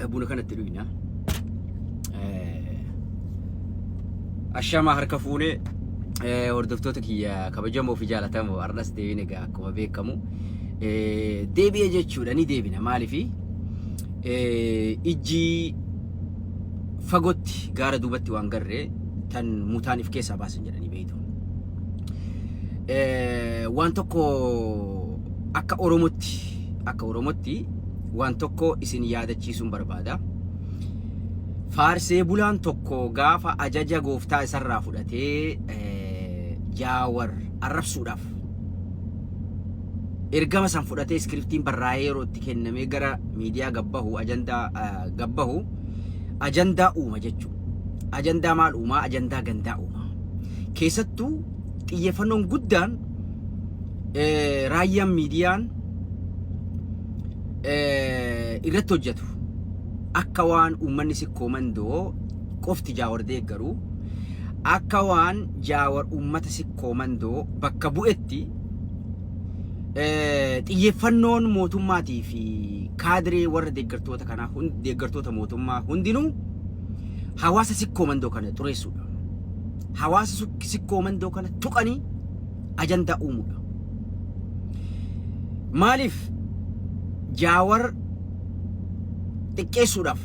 Buna kanatti dhuyna. Ashamaa harka fuunee hordoftoota kiyya kabajamoo fi jaalatamoo har'as deebiin egaa akkuma beekamu deebi'ee jechuudha ni deebina maaliifi ijji fagootti gaara duubatti waan garree tan mutaan if keessaa baasan jedhanii beeytu. Waan tokko akka Oromootti akka Oromootti waan tokko isin yaadachiisuun barbaada. Faarsee bulaan tokko gaafa ajaja gooftaa isarraa fudhatee Jaawar arrabsuudhaaf ergama san fudhatee iskiriptiin barraa'ee yeroo itti kennamee gara miidiyaa gabbahu ajandaa gabbahu ajandaa uuma jechuudha. Ajandaa maal uumaa? Ajandaa gandaa uuma. Keessattuu xiyyeeffannoon guddaan raayyaan miidiyaan irratti hojjetu akka waan uummanni Sikkoo Mandoo qofti Jaawar deeggaru akka waan Jaawar uummata Sikkoo Mandoo bakka bu'etti xiyyeeffannoon mootummaatii fi kaadiree warra deeggartoota kanaa deeggartoota mootummaa hundinuu hawaasa Sikkoo Mandoo kana xureessuudha. Hawaasa Sikkoo Mandoo kana tuqanii ajandaa uumuudha. Maaliif Jaawar xiqqeessuudhaaf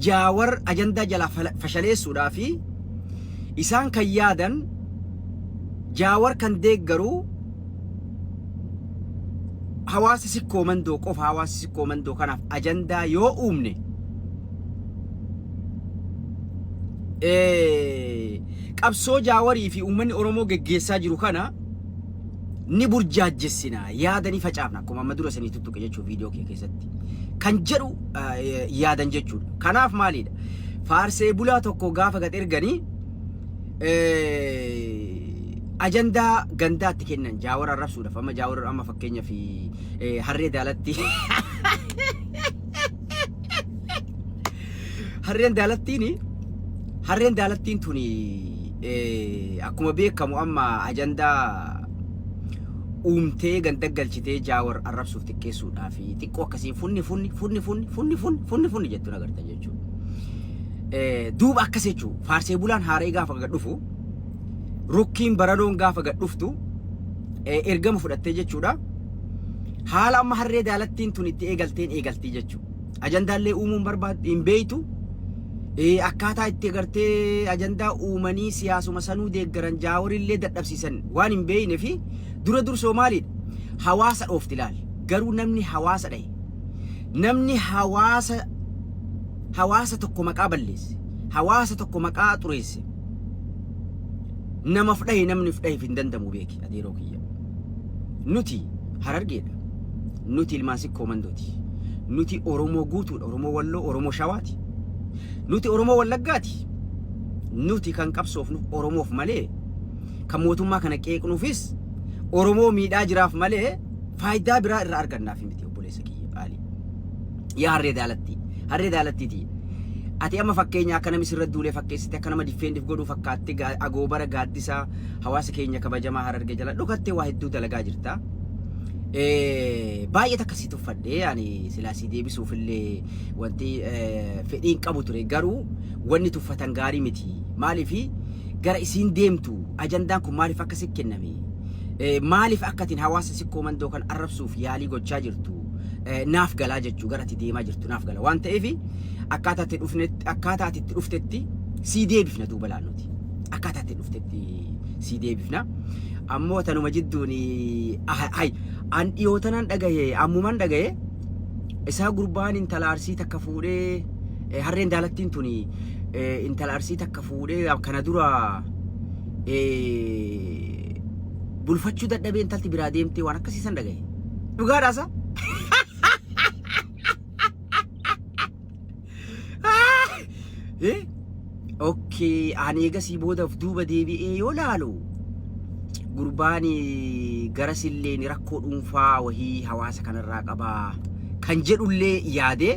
Jaawar ajandaa jalaa fashaleessuudhaaf fi isaan kan yaadan Jaawar kan deeggaru hawaasa Sikkoo Mandoo qofa hawaasa Sikkoo Mandoo kanaaf ajandaa yoo uumne qabsoo Jaawarii fi uummanni Oromoo geggeessaa jiru kana ni burjaajjessina yaada ni facaafna akkuma amma dura sanii tuttuqe jechuun viidiyoo kee keessatti kan jedhu yaadan jechuudha. Kanaaf maalidha? Faarsee bulaa tokko gaafa gad erganii ajandaa gandaatti kennan Jaawar arrabsuudhaaf amma Jaawar amma fakkeenyaaf harree daalatti Harreen daalattiin harreen daalattiin tuni akkuma beekamu amma ajandaa uumtee ganda galchitee Jaawar arrabsuuf xiqqeessuudhaa fi xiqqoo akkasiin funni funni funni funni funni funni funni funni jettuun agartan jechuudha. Duuba akkas jechuudha. Faarsee bulaan haaree gaafa gad dhufu rukkiin baranoon gaafa gad dhuftu ergama fudhattee jechuudha. Haala amma harree daalattiin tun itti eegalteen eegaltii jechuudha. Ajandaallee uumuun barbaaddu hin beeytu. Akkaataa itti agartee ajandaa uumanii siyaasuma sanuu deeggaran Jaawarillee dadhabsiisan waan hin beeyne fi dura dursoo maalidha? Hawaasa dhoofti laal. Garuu namni hawaasa dhahe. Namni hawaasa hawaasa tokko maqaa balleesse. Hawaasa tokko maqaa xureesse. Namaf dhahe namni of dhaheef hin dandamu beeki adeeroo kiyya. Nuti Harargeedha. Nuti ilmaan Sikkoo Mandooti. Nuti Oromoo guutuudha. Oromoo Walloo, Oromoo Shawaati. Nuti Oromoo Wallaggaati. Nuti kan qabsoofnu Oromoof malee kan mootummaa kana qeeqnuufis Oromoo miidhaa jiraaf malee faayidaa biraa irraa argannaaf miti obboleessa kiyya qaalii. Yaa harree daalattii. Harree daalattiiti. Ati amma fakkeenya akka namni sirra duulee fakkeessite akka nama diffeendiif godhuu fakkaatte agoobara gaaddisa hawaasa keenya kabajamaa Harargee jala dhokattee waa hedduu dalagaa jirta. Baay'ee takka si tuffadhe ani silaa si deebisuuf illee wanti fedhiin qabu ture garuu wanni tuffatan gaarii miti. Maaliif gara isiin deemtu ajandaan kun maaliif akka si kenname maaliif akka atiin hawaasa Sikkoo Mandoo kan arrabsuuf yaalii gochaa jirtu naaf galaa jechuu gara ati deemaa jirtu naaf gala waan ta'eef akkaataa itti dhufnetti akkaataa ati itti dhuftetti sii deebifna duuba laannuti akkaataa itti dhuftetti sii deebifna ammoo tanuma jidduun hay an dhiyoo tanan dhagahe ammuman dhagahe isaa gurbaan intala arsii takka fuudhee harreen daalattiin tuni intala arsii takka fuudhee kana dura bulfachuu dadhabee intalti biraa deemtee waan akkasii san dhagahe. Dhugaadhaa sa? Eh? Okay, ani eegasii booda of duuba deebi'ee yoo laalu gurbaan garasillee rakkoo dhuunfaa wahii hawaasa kanarraa qabaa kan jedhullee yaadee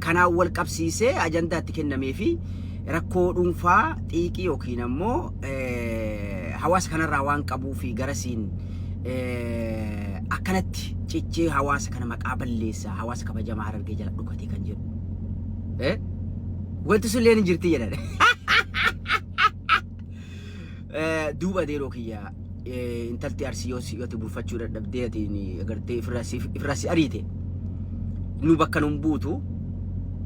kanaan wal qabsiisee ajandaa itti kennamee fi rakkoo dhuunfaa xiiqii yookiin ammoo hawaasa kanarraa waan qabuu fi garasiin Akkanatti cichee hawaasa kana maqaa balleessaa, hawaasa kabajamaa Harargee jala dhukatee kan jedhu. Eh? Wanti sun illee ni jirti jedhan. Duuba adeeroo kiyya, intalti Arsii yoo si ati bulfachuu dadhabdee, ati agartee ifirraa si ariite, nu bakka nun buutu.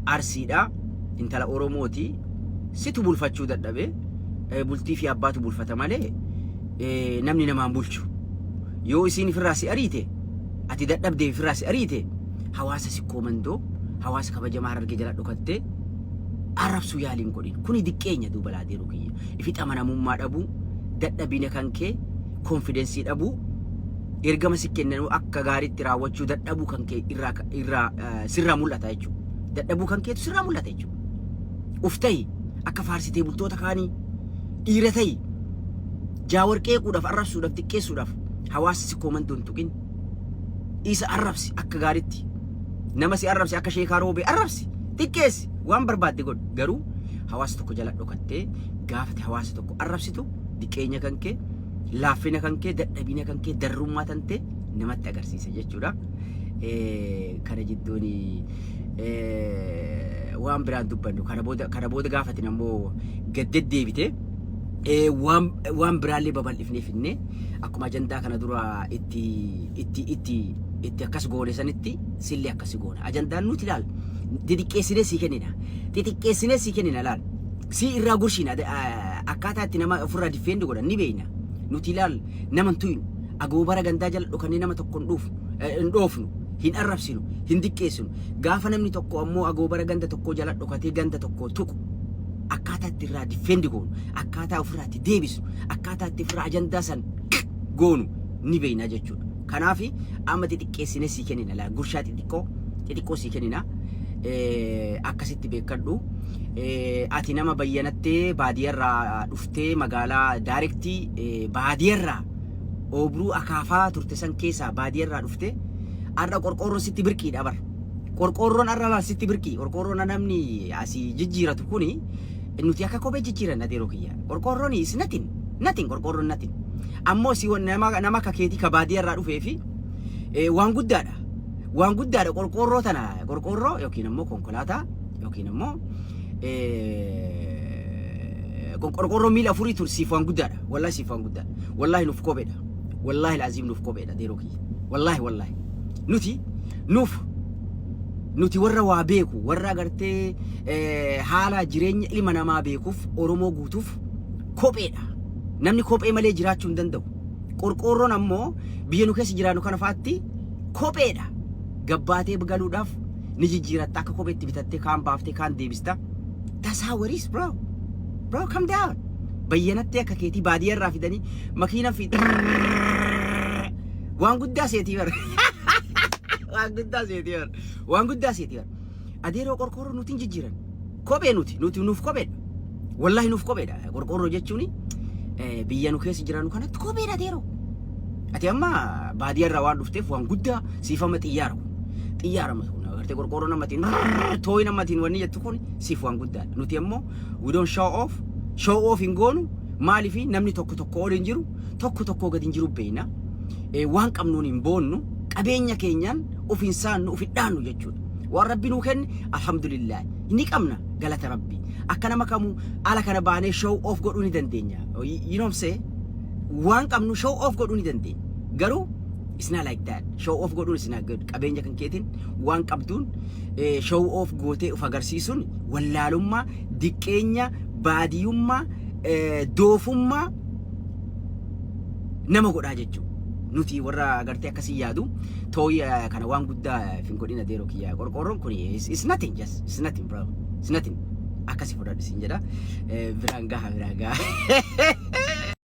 Arsiidha, intala Oromooti. Situ bulfachuu dadhabe. Bultii fi abbaatu bulfata malee namni namaan bulchu. Yoo isiin ifirraa si ariite, ati dadhabdee ifirraa si ariite, hawaasa Sikkoo Mandoo, hawaasa kabajamaa Harargee jala dhokattee arrabsuu yaaliin godhin. Kuni diqqeenya. Duuba laadeeroo kiyya, ifitti amanamummaa dhabuu, dadhabina kan kee, confidence dhabuu, ergama si kennanuu akka gaariitti raawwachuu dadhabuu kan kee irraa sirraa mul'ata jechuudha. Dadhabuu kan keetu sirraa mul'ata jechuudha. Uf ta'i, akka faarsitee bultoota kaanii dhiira ta'i. Jaawar qeequudhaaf, arrabsuudhaaf, xiqqeessuudhaaf hawaasa Sikkoo Mandoo hin tuqin. Isa arrabsi akka gaariitti. Nama si arrabsi akka sheekaa roobee arrabsi. Xiqqeessi, waan barbaadde godhu. Garuu hawaasa tokko jala dhokattee gaafate hawaasa tokko arrabsitu, diqqeenya kan kee, laaffina kan kee, dadhabina kan kee, darrummaa tantee namatti agarsiisa jechuudha. Kana jidduun waan biraan dubbannu kana booda gaafatin ammoo gad deddeebite waan biraallee babal'ifnee finne, akkuma ajandaa kana dura itti akkas goone sanitti sillee akkasi goona. Ajandaan nuti ilaal, xixiqqeessinee sii kennina. Xixiqqeessinee sii kennina laal. Sii irraa gurshina, akkaataa itti nama ofirraa defend godhan ni beekna. Nuti ilaal, nama hin tuynu. Agoobara gandaa jala dhokannee nama tokko hin dhuufu, hin dhoofnu, hin arrabsinu, hin diqqeessinu. Gaafa namni tokko ammoo agoobara ganda tokkoo jala dhokatee ganda tokko tuqu, akkaataa itti irraa defend goonu, akkaataa ofirraa itti deebisnu, akkaataa itti ofirraa ajandaa san goonu ni beekna jechuudha. Kanaaf amma xixiqqeessinee sii kennina laa, gurshaa xixiqqoo xixiqqoo sii kennina. Akkasitti beekadhu. Ati nama bayyanattee baadiyyaarraa dhuftee magaalaa direct, baadiyyaarraa oobruu akaafaa turte san keessaa baadiyyaarraa dhuftee har'a qorqoorroon sitti birqiidha bar. Qorqoorroon har'a laal sitti birqii. Qorqoorroon namni asii jijjiiratu kuni nuti akka kophee jijjiiran, adeeroo kiyya. Qorqoorroon is nothing. Nothing, qorqoorroon nothing. Ammoo si nama akka keetii ka baadiyyaarraa dhufee fi waan guddaadha. Waan guddaadha qorqoorroo tana, qorqoorroo yookiin immoo konkolaataa yookiin immoo qorqoorroo miila afurii tun siif waan guddaadha. Wallaahi siif waan guddaadha. Wallaahi nuuf kopheedha. Wallaahi al'aziim nuuf kopheedha, adeeroo kiyya. Wallaahi, wallaahi. Nuti nuuf nuti warra waa beeku, warra agartee haala jireenya ilma namaa beekuuf, Oromoo guutuuf kopheedha. Namni kophee malee jiraachuu hin danda'u. Qorqoorroon ammoo biyya nu keessa jiraannu kana fa'aatti kopheedha. Gabbaatee galuudhaaf ni jijjiiratta, akka kopheetti bitattee kaan baaftee kaan deebista. That's how it is, bro. Bro, calm down. Bayyanattee akka keetii baadiyyaa irraa fidanii makiina fi waan guddaa seetii bara. Waan guddaa seetii bara. Waan guddaa seetii bara. Adeeroo, qorqoorroo nuti hin jijjiiran. Kophee nuti nuuf kopheedha. Wallaahi nuuf kopheedha. Qorqoorroo jechuun biyya nu keessa jiraannu kanatti kopheedha, adeeroo. Ati amma baadiyyaa irraa waan dhufteef waan guddaa siifama xiyyaara kun. Xiyyaara kun agartee, qorqoorroo namatiin tooyi namatiin wanni jettu kun siif waan guddaadha. Nuti ammoo we don't show off. Show off hin goonu. Maaliif? Namni tokko tokko ol hin jiru, tokko tokko gadi hin jiru beekna. Waan qabnuun hin boonnu, qabeenya keenyaan of hin saannu, of hin dhaannu jechuudha. Waan Rabbi nuu kenne alhamdulillah ni qabna, galata Rabbi. Akka nama kamuu ala kana baanee show off godhuu ni dandeenya. You know what I'm saying? Waan qabnu show off godhuu ni dandeenya. Garuu it's not like that. Show off godhuun is not good. Qabeenya kan keetiin, waan qabduun show off gootee of agarsiisuun wallaalummaa, diqqeenya, baadiyyummaa, doofummaa nama godhaa jechuudha. Nuti warra agartee akkasii yaadu tooyi kana waan guddaa hin godhin, adeeroo kiyyaa. Qorqoorroon kun is nothing, just it's nothing, bro, it's nothing. Akkasi fudhadhu siin jedha. Biraan gaha, biraan gaha.